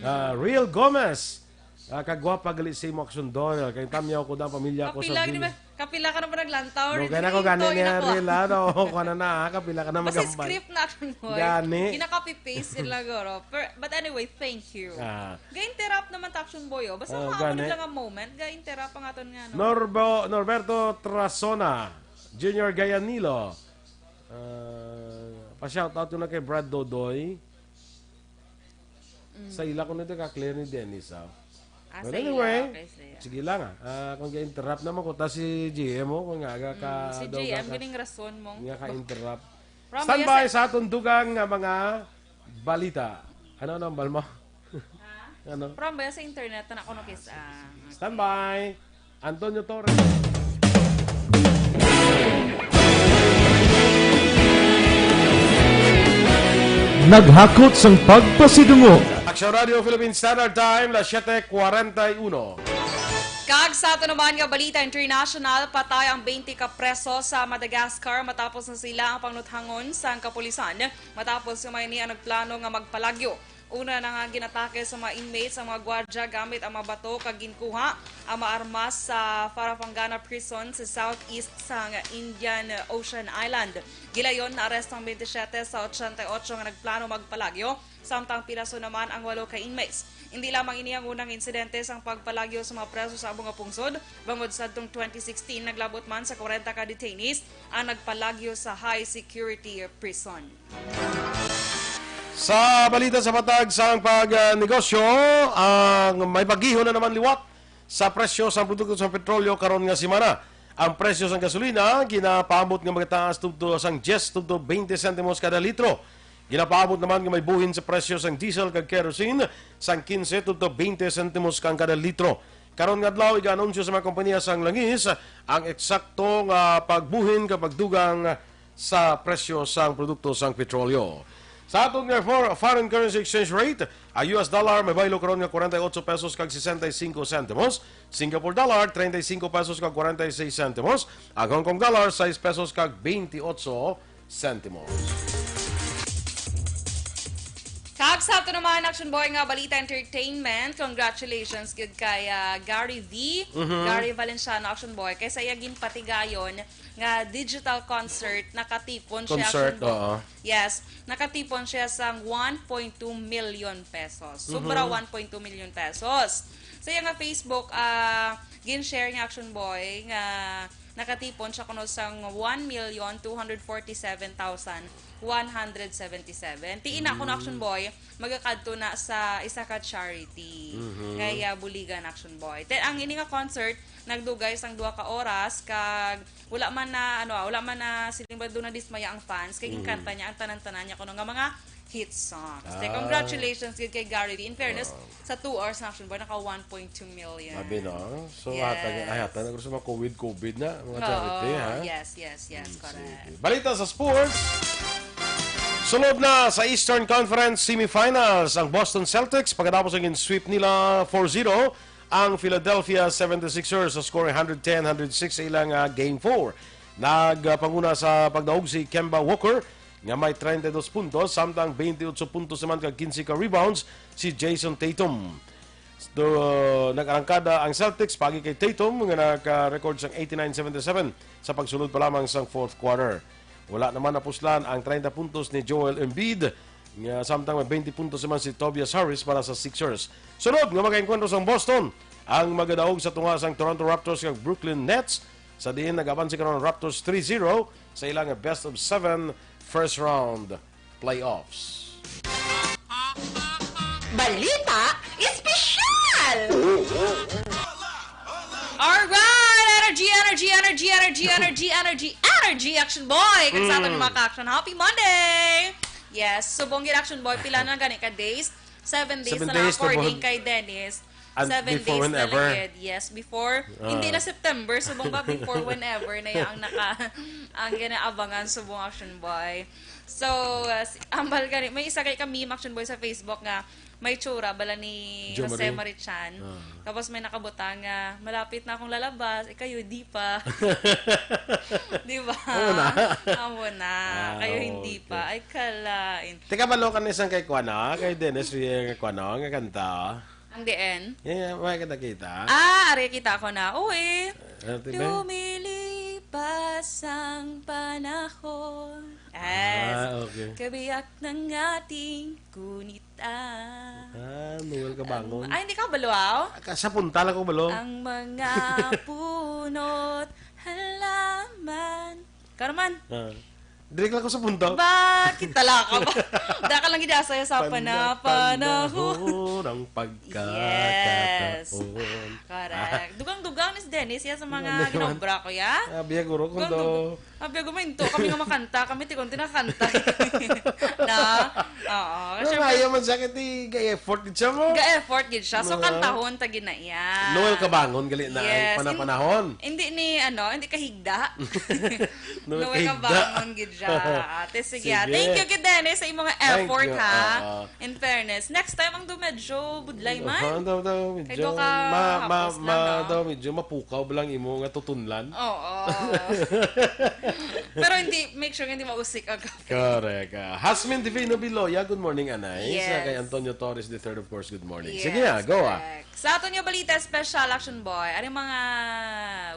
Ah, Real Gomez. Ah, kagwapa gali sa imo, Action Boy. Kay tamyaw ko na ang pamilya ko sa Kapila, di ba? Kapila ka na ba naglantaw? No, kaya na ko gani niya, Real, ah. No, kuha na na, ah. Kapila ka na magambal. Basta script na, Action Boy. Gani. Gina-copy-paste sila, guro. Pero, but anyway, thank you. Ah. Ga-interrupt naman ta, Action Boy, oh. Basta oh, mga gani. Lang ang moment, ga-interrupt ang aton nga, no? Norbo-, Norberto Trasona, Junior Gayanilo. Ah, pa-shoutout ko na kay Brad Dodoy. Mm. Sa ila ko nito ka-clear ni Dennis, ah. Ah, well, sa ila, anyway, okay, sa ila. Sige lang, ah. Ah, kung ga-interrupt naman ko, ta si G M mo, kung nga, aga ka Mm, si daw G M, ka-, ganing rason mong nga ka-interrupt. From Standby Baya sa sa atong dugang nga mga balita. Ano, ano ang bal mo? Ha? Ano? From Baya sa internet, na ako, no, kis-, ah, okay. Standby. Antonio Torres. Naghakot sang pagpasidungog. Action Radio Philippine Standard Time, las siete cuarenta y uno. Kag sa ato naman nga balita international, patay ang twenty ka preso sa Madagascar matapos na sila ang pangnuthangon sang kapulisan, matapos nga may ni ang nagplano nga magpalagyo. Una na nga ginatake sa mga inmates ang mga gwardya gamit ang mga bato kag ginkuha ang mga armas sa Farafangana Prison sa southeast sang Indian Ocean Island. Gilayon, naaresto ang twenty-seven sa eighty-eight nga nagplano magpalagyo, samtang piraso naman ang walo ka inmates. Hindi lamang ini ang unang insidente sang pagpalagyo sa mga preso sa amo nga pungsod. Bangod sadtong twenty sixteen, naglabot man sa kwarenta ka detainees ang nagpalagyo sa high security prison. Sa balita sa patag sang pag, ah, negosyo, ang may pagihon na naman liwat sa presyo sang produkto sa petrolyo karon nga semana. Ang presyo sang gasolina ginapaabot nga magataas tubto sang diyes tubto twenty sentimos kada litro. Ginapaabot naman nga may buhin sa presyo sang diesel kag kerosene sang quince tubto twenty sentimos kang kada litro. Karon nga adlaw, iga-anunsyo sa mga kompanya sang langis ang eksakto nga pagbuhin kag pagdugang sa presyo sang produkto sang petrolyo. Sa aton nga for-, foreign currency exchange rate, ang U S dollar may baylo karon nga forty-eight pesos kag sixty-five centimos, Singapore dollar thirty-five pesos kag forty-six centimos, ang Hong Kong dollar six pesos kag twenty-eight centimos. Kag sa ato naman, Action Boy, nga balita entertainment, congratulations gid kay, ah, Gary V, Mhm. Gary Valenciano, Action Boy, kay sa iya ginpatigayon nga digital concert, nakatipon siya, Concert, Action Boy. Oo. Yes, nakatipon siya sang one point two million pesos. Sobra Mhm. one point two million pesos. Sa iya nga Facebook, ah, gin-share niya, Action Boy, nga nakatipon siya kuno sang one million two hundred forty-seven thousand one hundred seventy-seven. Ti ina kuno, Mm. Action Boy, magakadto na sa isa ka charity. Mhm. Kaya buligan, Action Boy. Then, ang ini nga concert, nagdugay sang duha ka oras, kag wala man na, ano, ah, wala man na siling ba doon na dismaya ang fans, kay Mhm. ginkanta niya ang tanan-tanan niya kuno nga mga hit songs. Te, Ah. Congratulations gid kay Gary V. In fairness, Wow. sa two hours na, Action Boy, naka one point two million. Grabe, no? So, Yes. hatag, ay, hatag na sa mga covid, covid na, mga Oo, charity, ha? Yes, yes, yes, Mm, correct. Sige. Balita sa sports. Sulod na sa Eastern Conference Semifinals ang Boston Celtics pagkatapos ang in-sweep nila four zero ang Philadelphia seventy-sixers sa score hundred ten hundred six sa ilang, ah, Game four. Nagpanguna sa pagdaog si Kemba Walker nga may treinta y dos puntos, samtang twenty-eight puntos naman kag quince ka rebounds si Jayson Tatum. Do-, nag-arangkada ang Celtics pagi kay Tatum nga naka-record sang eighty-nine seventy-seven sa pagsulod pa lamang sang fourth quarter. Wala naman napuslan ang treinta puntos ni Joel Embiid, nga samtang may twenty puntos naman si Tobias Harris para sa Sixers. Sunod nga mag-enkwentro sang Boston, ang magadaog sa tunga sang Toronto Raptors kag Brooklyn Nets, sa diin nag-abanse karon ang Raptors three zero sa ilang best of seven first round playoffs. Balita Espesyal! Alright! Energy, energy, energy, energy, energy, energy, energy, energy, Action Boy! Kag sa aton Mm. mga ka-action, happy Monday! Yes, subong gid, Action Boy, pila na gani ka days? Seven days Seven na lang, days, according subong. Kay Dennis. And seven before days na whenever. Lang gid. Yes, before, Ah. Hindi na September, subong ba before whenever na yang naka-, ang ginaabangan, subong, Action Boy. So, uh, si, ambal gani, may isa kay ka meme, Action Boy, sa Facebook nga may tsura bala ni Jo Jose Marie. Marichan. Ah. Tapos may nakabutang nga, "Malapit na akong lalabas, eh, kayo di pa." Di ba? Amo na. Amo na. Ah, kayo hindi okay. Pa. Ay, kalain. Teka, balo ka na isang kay kuan, ah, kay Dennis Rier nga kuan, ah, nga kanta. Ang D N? Yeah, yeah, may kita-kita. Ah, ari kita ko na. Uy. Ate Be? Lumilipas ang panahon. Yes. Ah, okay. Kabiyak ng ating gunita. Ah, Noel Kabangon. Ang, ay, hindi ka balo, aw? Ka-, sa punta lang ko balo. Ang mga puno't halaman. Karuman. Ah. Direk lang ko sa punta. Ba, kita lang ka ba? Daka lang gid asaya sa pana-, panahon. Panahon ang pagkakataon. Yes. Correct. Dugang-dugang ni si Dennis, ya, sa mga ginobra ko, ya. Ano naman? Ah, biya guro, kung Dugang-dug-, do. Ah, biya guminto kami nga makanta, kami tikon tinakanta. Na? Oo. Pero syempre, maayo man siya, kay ga-effort gid siya mo. Ga-effort gid siya. So, kantahon ta gid na iya. Noel Kabangon, gali na ang Yes. In-, panapanahon. Hindi ni, ano, hindi kahigda. Noel Noel Kabangon gid siya. Ate, sige, ah. Sige. Thank you, kay Dennis, sa imong effort, ha. Thank you. Oo. In fairness. Next time, ang do medyo budlay man. Aha, daw, daw, medyo Kay do ka ma-, ma-, hapos lang, ma-, no? Daw, medyo mapukaw ba lang imo nga tutunlan? Oo. Pero hindi, make sure nga hindi mausik ang kape. Correct. Ah, Hasmin Divino Biloya, good morning, anay. Sa kay Yes. Antonio Torres the third, of course, good morning. Yes, Sige, ah, go, ah. Correct. Sa aton nga balita, special action boy. Ano yung mga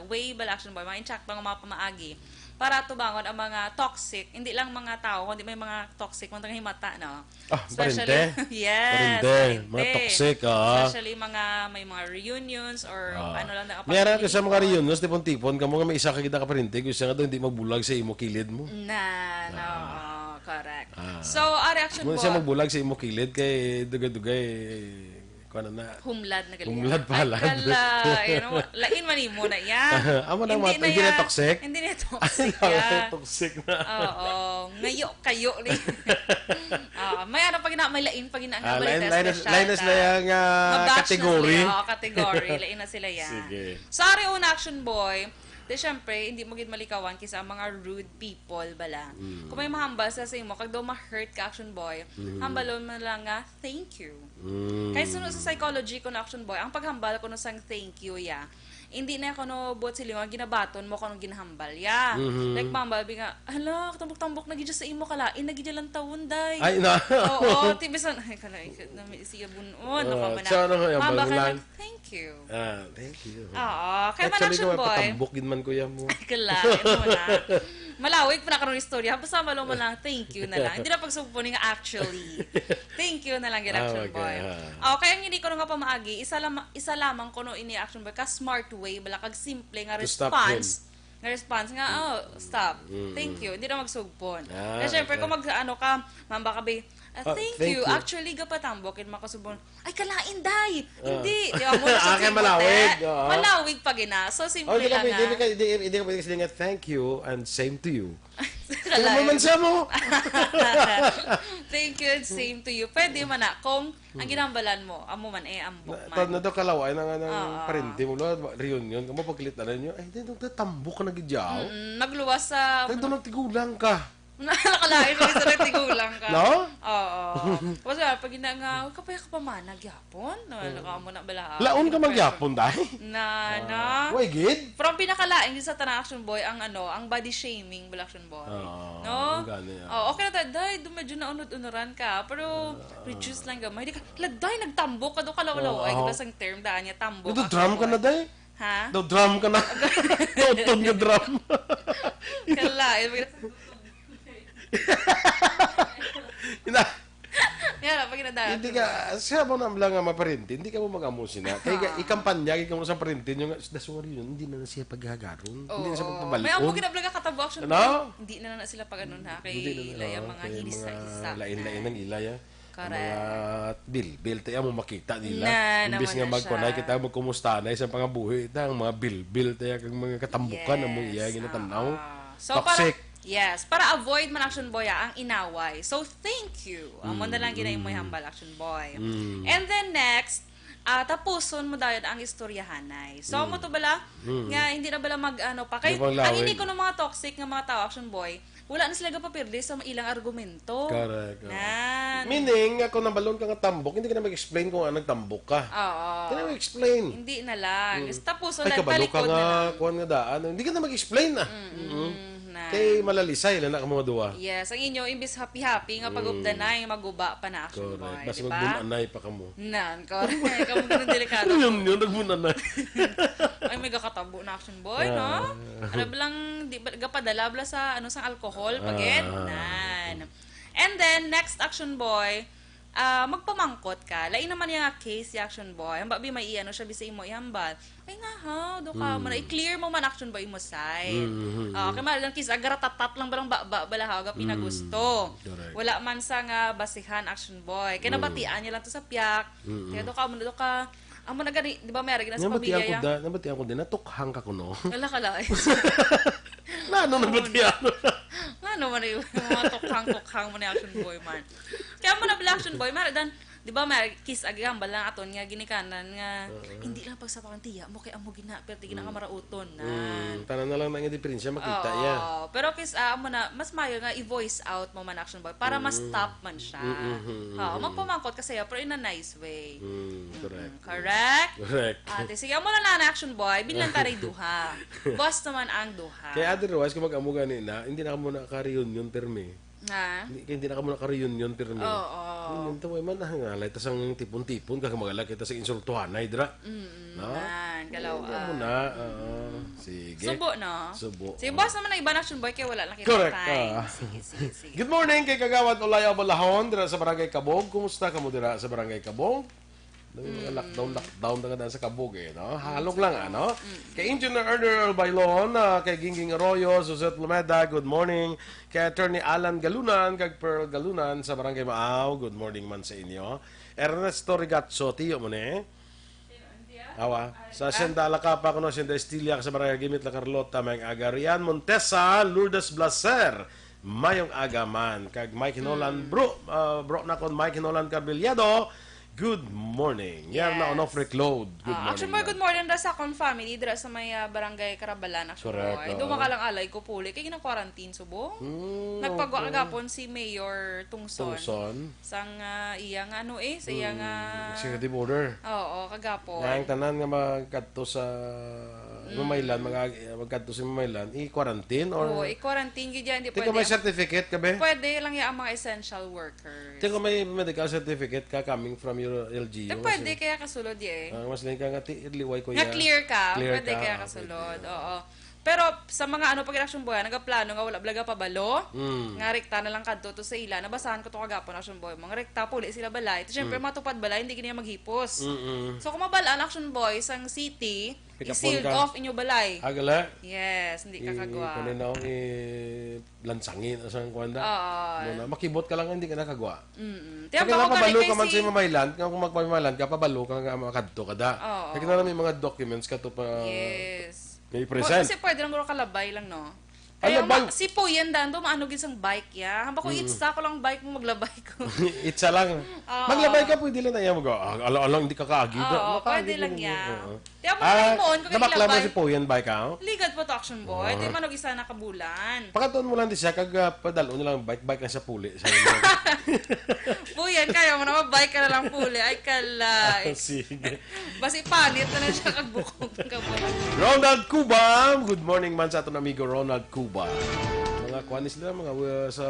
way bala action boy, mga insakto nga mga pamaagi para tubangon ang mga toxic, hindi lang mga tao, kundi may mga toxic, mga himata, no? Ah, Especially, parente? Yes, Parente. Mga parente. Toxic, ah. Especially mga, may mga reunions or Ah. ano lang na May ara ka sa mga kapatid. Reunions, tipon-tipon, kamo nga may isa ka kita ka parente, gusto nga daw hindi magbulag sa imo kilid mo. Na, no, Ah. oh, correct. Ah. So, ah, reaction Muna siya po. Magbulag sa imo kilid kay dugay-dugay, kuwan na na. Humlad na gali. Humlad Ay, palad. Kala, you know, lain man imo na, ya. Amo na Hindi mga, na hindi na ya. Toxic? Hindi na toxic, Ay, ya. Toxic na. Oo, ngayo kayo ni. Ah, may ano pa gina, may lain pa gina nga Ah, balita lain, lain, special lain na ta. Sila yung, ah, Mabash na category. Sila, oh, category. Lain na sila, ya. Sige. Sorry, una action boy. Di, syempre, hindi mo gid malikawan kisa ang mga rude people, bala. Mm. Kung may mahambal sa, sa imo, kag daw ma-hurt ka, action boy, Mm. hambalon mo lang nga, "Thank you." Mm. Kay suno sa psychology ko na, action boy, ang paghambal ko no sang thank you, ya. Hindi na ko no buot sila nga ginabaton mo kung anong ginahambal, ya. Mhm. Like, mahambal bi nga, "Hala, tambok-tambok na gid siya sa imo, kalain na gid siya lang tawon, day." Ay, na. Oo, ti bisan, ay, kalain ka na, may siya bunon, Ah, ako man na. So, ano, hambal Mahambal mo ka lang? Lang, "Thank you." Ah, thank you. Oo, kay Actually, Manaction ko, Boy. Patambok gid man, kuya mo. Kala, ito na. Malawig pa na karon istorya. Basta malo mo lang, "Thank you" na lang. Hindi na pagsugpo ni nga, "Actually." "Thank you" na lang gid, Ah, Action okay, Boy. Ah. Oh, kaya ang hindi ko nga pamaagi, isa lam-, isa lamang kuno ini, Action Boy, ka smart way, bala kag simple nga To stop him. Response. Nga response nga, "Oh, stop. Mm, Thank mm. you." Hindi na magsugpon. Ah, Kaya syempre, okay. Kung mag, ano ka, mamba ka, be, "Ah, Ah, thank thank you. You. Actually, gapatambok, yun makasubon." "Ay, kalain, day! Ah. Hindi!" Di ba, muna sa Ah, kaya simple. Malawig, oo. Malawig pa gina. So, simple Oh, hindi ka lang pwede, nga. Hindi ka, hindi, hindi ka pwede kasi nga, "Thank you and same to you." Kalain. Ano man siya mo? "Thank you and same to you." Pwede man na. Kung ang Hmm. ginambalan mo, amo man eh, ambok Na, man. Ta-, na daw kalaway na nga ng Oo. Parente mo, lo, reunion, kamo pagkilit na ninyo. Ay, di, di, tambok ka na gid yaw. Mm-mm, nagluwas sa Kaya doon nagtigulang ka. Nakalain mo sa nagtigulang ka. No? Oo. Basta, pag ina nga, "Kapay ka pa man, nagyapon?" No, Hmm. Nakaamo na bala. Laon ka Yung magyapon, dai? Na, Ah, na. Way gid? Pero ang pinakalain sa tanang action boy, ang ano, ang body shaming, bala action boy. Oo, No? ang gani, ah. Oh, okay na ta, day, do medyo naunod-unuran ka, pero Ah. reduce lang gamay. Di ka, "Laday, nagtambok ka do, kalawlaw." Oo, Ay, oo. Di ba sang term daan niya, tambok, Ito, action drum ka boy. Na, day? Ha? Do drum ka na. Tuton nga drum. Kalain mo. Ina, Yan, pag inadala. Hindi ka, siya mo na lang nga maparente, hindi ka mo mag-amo sina. Kaya Ha. Ikampanya, ikaw mo sa parente nyo nga, "Daswari yun, hindi na na siya paghagaron. Hindi na siya Oo. Pagpabalion." May amo ginablaga katabo action Ano? Hindi na na sila pag-ano na, kay Hindi na na, ila yung oo, mga kay hinisa-hisa mga lain-lain na. Ang ilay, ah. Correct. Ang mga bilbil, tayo mo makita nila. Na Imbis naman nga na magkunay siya. Kita, magkumusta na, isang pangabuhi, ita, ang mga bilbil, tayo, kang mga katambukan, ang mga Yes, iya, ginatanaw. Oo. So, Toxic. Para, yes, para avoid man action boy, ah, ang inaway. So, thank you. Amo na lang Mm, gina imo mm. Hambal action boy. Mm. And then next, ah, tapuson mo dayon ang istoryahanay. So, Mm. Mo to bala, Mm. Nga hindi na bala mag, ano pa. Kay, Di ba ang lawig? Hindi ko ng mga toxic nga mga tao, action boy, Wala na sila gapapirdi sa ilang argumento. Correct, oo. Nan. Meaning, nga kung nabalon ka nga tambok, hindi ka na mag-explain kung ano nagtambok ka. Oo. Hindi ka na mag-explain. Hindi na lang. Mm. Tapos, Ay, wala, kabalo ka talikod na nga, lang. Kuwan nga daan. Hindi ka na mag-explain, ah. Mm-mm. Mm. Na. Kay malalisay lang na ka mga duwa. Yes, ang inyo, imbis happy-happy nga Mm. pag-ubdanay, maguba pa na, Action Correct. Boy, Basta di ba? Magbunanay pa kamo. Nan, correct. Kamo ganun delikado. Ano yun, yun? Nagbunanay. Ay, may gakatabo na, Action Boy, no? Ah. Ano ba lang, di ba, gapadala bala sa, ano, sang alcohol, Ah. pagid? Nan. And then, next, Action Boy, ah, magpamangkot ka. Lain naman yung case, yung Action Boy. Ang babi may iano siya, bisa imo ihambal. Ay nga ha, do ka mo na. Hmm. I-clear mo man, Action Boy, imo side. Hmm, hmm, hmm, Ah, hmm. kay mahal lang, kis, agaratatat lang ba lang ba, ba, bala ha, aga Mm, pinagusto. correct. Wala man sa nga basihan, Action Boy. Kay Mm. nabatian niya lang to sa piyak. Mm, Kaya mm. do ka mo na, do ka. Amo na gani, di ba, may arag na sa Nabatian pamilya ko ya? da-, nabatian ko din, natukhang ka kuno. Ala ka, lais. Na, ano nabatian mo na? Nga naman yung mga tukhang-tukhang mo ni Action Boy man. Kaya mo na bala, Action Boy, mara dan, di ba, may kiss agi hambal lang aton nga ginikanan nga, Oo. hindi lang pagsapakan tiya mo kay amo gina, pero di gina Mm. kamarauton na. Mm, tanan na lang na nga diferensya, makita Oo. ya. Pero kiss, ah, amo na, mas mayo nga i-voice out mo man, Action Boy, para mas Mm. stop man siya. Mm, mm, mm, Ha, mm. magpamangkot ka saya, pero in a nice way. Mm, Mm, correct. correct? Correct. Ate, sige, amo lang na, Action Boy, binlan ta rin duha. Boss naman ang duha. Kaya otherwise, kung mag-amo gani na, hindi na kamo na ka-reunion, permi. Ha? Hindi, hindi na kamo na ka-reunion, permi. Oo. Reunion to, way man, ah, nga, lay ta sang tipon-tipon, kag magala kita sa insultuhanay, dira. Mm, Na? nan, galaw, Hindi mo ah. na, oo. Sige. Subo, no? Subo, Sige, oh. boss naman ang iba na, Action Boy, kaya wala lang kita Correct, time. ah. Sige, sige, sige. Good morning kay Kagawad Olay Abalahon, dira sa Barangay Kabog. Kumusta kamo dira sa Barangay Kabog? May mga Mm. lockdown, lockdown na nga sa Kabog eh, no? Mm, Halog sa lang, Kabog. ano? Mm. Kay Engineer Earner Bailon, ah, kay Gingging Arroyo, Suzette Lumeda, good morning. Kay Attorney Alan Galunan, kag Pearl Galunan sa Barangay Maaw, good morning man sa inyo. Ernesto Rigatso, tiyo mo ni? Awa. Sa Ah. Hacienda Alacapa, kuno Hacienda Estilia, sa Barangay Gimit, La Carlota, may aga. Rian Montesa, Lourdes Blaser, mayong aga man. Kag Mike Hinolan, Mm. bro, ah, bro na kon Mike Hinolan Carbiliado, good morning. Yan na, Yes. Onofre Claude, good Ah, morning, Action Boy, ma'am. good morning ra sa akong family dira sa may, ah, Barangay Carabalan, Action Correct, Boy. oo. Duha ka lang alay ko puli kay gina-quarantine subong. Mm, Nagpagwa okay. kagapon si Mayor Tungson. Tungson. Sang, ah, iya nga ano eh, sa iya nga Mm, executive order. Oo, kagapon. Nga ang tanan nga magkadto sa Mm. Mamaylan, mag-, magkadto sa Mamaylan, i-quarantine or Oo, i-quarantine gyud yan, di Di ka may pwede. certificate ka, be? Pwede lang yan ang mga essential workers. Di ka may medical certificate ka coming from your L G U Di pwede, kasi kaya kasulod, eh. Ah, mas lang ka nga, ti-, liway ko Nga ya. clear ka, Clear pwede ka, kaya ah, kasulod, pwede, ah. oo. Pero sa mga ano, pag Action Boy, nagaplano nga wala bala gapabalo, Mm. nga rekta na lang kadto to sa ila, nabasahan ko to kagapon, Action Boy, mga rekta puli sila balay. Ito, syempre, Mm. matupad balay, hindi gini maghipos. Mm-mm. So, kung mabalaan, Action Boy, sang city, Pick up i-sealed on ka. off inyo balay. Agala? Yes, hindi ka I-, kagwa. kunin na akong i-, lansangi na sang kuwan da. Oo. Muna, makibot ka lang, hindi ka nakagwa. Mm-mm. Kaya Kaya bako napabalo gani ka man kay sa si Mamaylan, kung magpamamaylan ka, pabalo ka nga makadto ka da. Oo. Kaya na may mga documents ka to pa Yes. may Pwede, present. kasi pwede lang guro kalabay lang, no? Ay, Kaya ang ma-, labay. si Puyen dan, do, maano gid sang bike ya. Hamba ko, Mm. itsa ko lang bike mo, maglabay ko. Itsa lang. Oo. Maglabay ka, pwede lang na iya mag-, ah, alang-alang, hindi ka kaagi. Oo, Makaagi pwede lang din iya. yun. Oo. Di, amo Ah, na mo, kung nabakla mo ilabay. si Puyen bike, ha? Ligad po to, Action Boy. Ah. Di man og isa na kabulan. Pakatuon mo lang di siya, kag, ah, padalon nilang bike-bike na sa puli. Sa Puyen, kaya mo na, mag-bike ka na lang puli. Ay, kalay. Ah, sige. Basi panit na lang siya, kag bukog ng kabulan. Ronald Cuba, good morning man sa aton amigo Ronald Cuba. Mga kuan ni sila, mga, uh, sa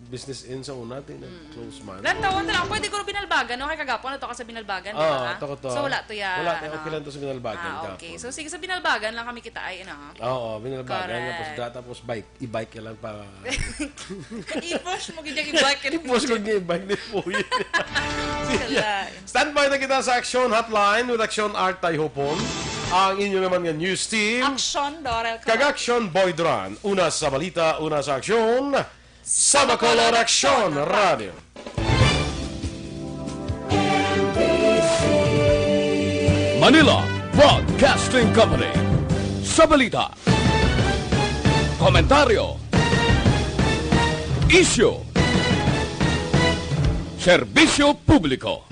Business Inn sa una, ti-, Mm. close man. Lantawan na lang. Pwede ko binalbagan, no? Kay kagapon, ato ka sa binalbagan, di ba? Ah, ato ko to. So, wala to ya, Wala, ano? okay lang to sa binalbagan Ah, okay. kagapon. So, sige, sa binalbagan lang kami kita ay, ano? Oo, binalbagan, Correct. tapos da-, tapos bike, i-bike ka lang pa. I-push mo, gid yung i-bike ka I-push ko lang. yung i-bike ni Puy. Sige. Kalay. Standby na kita sa Action Hotline with Action Art Tayhopon. Ang inyo naman nga news team. Action, Dorel Kag Action Boy Duran. Una sa balita, una sa aksyon. Sa Bacolod Aksyon Radio. Manila Broadcasting Company. Sa balita, komentaryo, isyu, serbisyo publiko.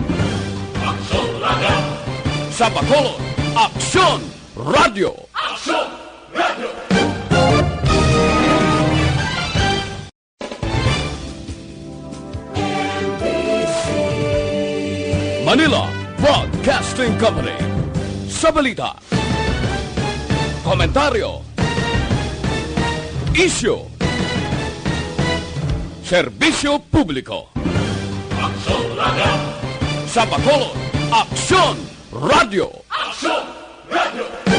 Aksyon Radio. Sa Bacolod, Aksyon Radio. Aksyon Radio. Anila Broadcasting Company. Sa balita, komentaryo, isyu, serbisyo publiko. Aksyon Radio! Sa Bacolod, Aksyon Radio! Aksyon Radio!